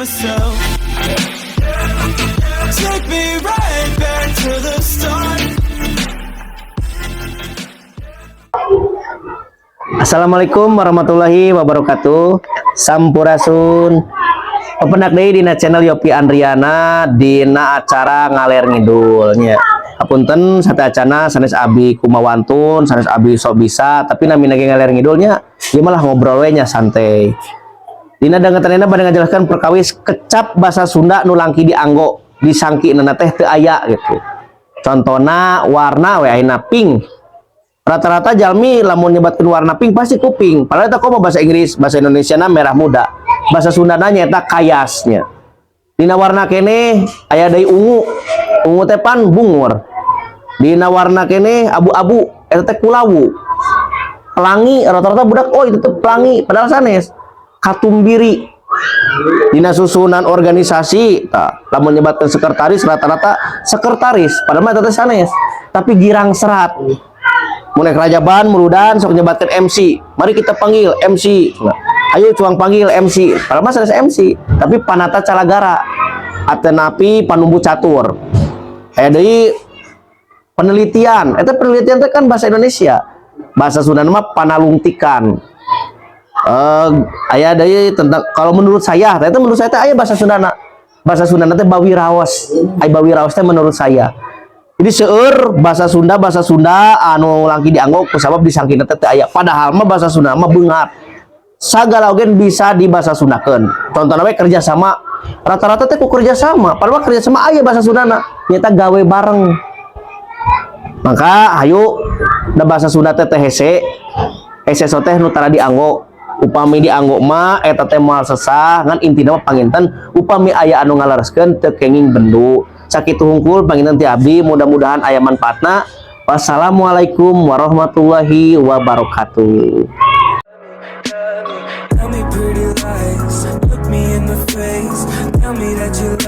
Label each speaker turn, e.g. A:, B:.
A: myself. Take me right back to the start.
B: Assalamualaikum warahmatullahi wabarakatuh. Sampurasun. Papendak deui dina channel Yopi Andriana, dina acara Ngaler Ngidul nya. Hapunten sateuacana sanes abi kumawantun, sanes abi sok bisa, tapi namina ge ngaler ngidulnya, ieu malah ngobrol we nya, santai. Dina dangetan bade ngajelaskeun perkawis kecap bahasa Sunda nu langki dianggo, disangki nana teh teu aya gitu. Contona warna we ayeuna, pink. Rata-rata jalmi lamun nyebatkeun warna pink pasti kuping. Padahal eta komo bahasa Inggris, bahasa Indonesia na merah muda. Bahasa Sunda na nyaeta kayasnya. Dina warna keneh aya deui ungu. Ungu teh pan bungur. Dina warna keneh abu-abu, eta teh kulawu. Pelangi, rata-rata budak, "Oh, itu tuh pelangi," padahal sanes. Katumbiri. Dina susunan organisasi, tah, lamun nyebatkeun sekretaris rata-rata sekertaris, padahal mah eta teh sanes. Tapi girang serat. Mun rek rajaban, muludan sok nyebatkeun MC. "Mari kita panggil MC." Nah, "Ayo cuang panggil MC." Padahal mah sanes MC, tapi panata calagara. Atanapi panumbu catur. Aya deui penelitian. Eta penelitian teh kan bahasa Indonesia. Bahasa Sunda mah panalungtikan. Aya deui tentang kalau menurut saya, itu menurut saya teh aya bahasa Sundana. Bahasa Sundana teh bawiraos. Aya bawiraos teh menurut saya. Jadi seueur bahasa Sunda anu langki dianggo kusabab disangkina teh teu aya. Padahal mah bahasa Sunda mah beunghar. Sagala oge bisa di bahasa Sundakeun. Contohna we kerjasama. Rata-rata teh ku kerjasama. Padahal mah kerjasama aya bahasa Sundana. Nyaeta gawe bareng. Maka hayu, da bahasa Sunda teh teh hese. Hese so teh nu tara dianggo. Upami dianggo mah eta teh moal sesah, ngan intina mah panginten upami aya anu ngalereskeun teu kenging bendu. Sakitu hungkul panginten ti abdi, mudah-mudahan aya manfaatna. Wassalamualaikum warahmatullahi wabarakatuh.
A: Tell me pretty lies, look me in the face. Tell me that you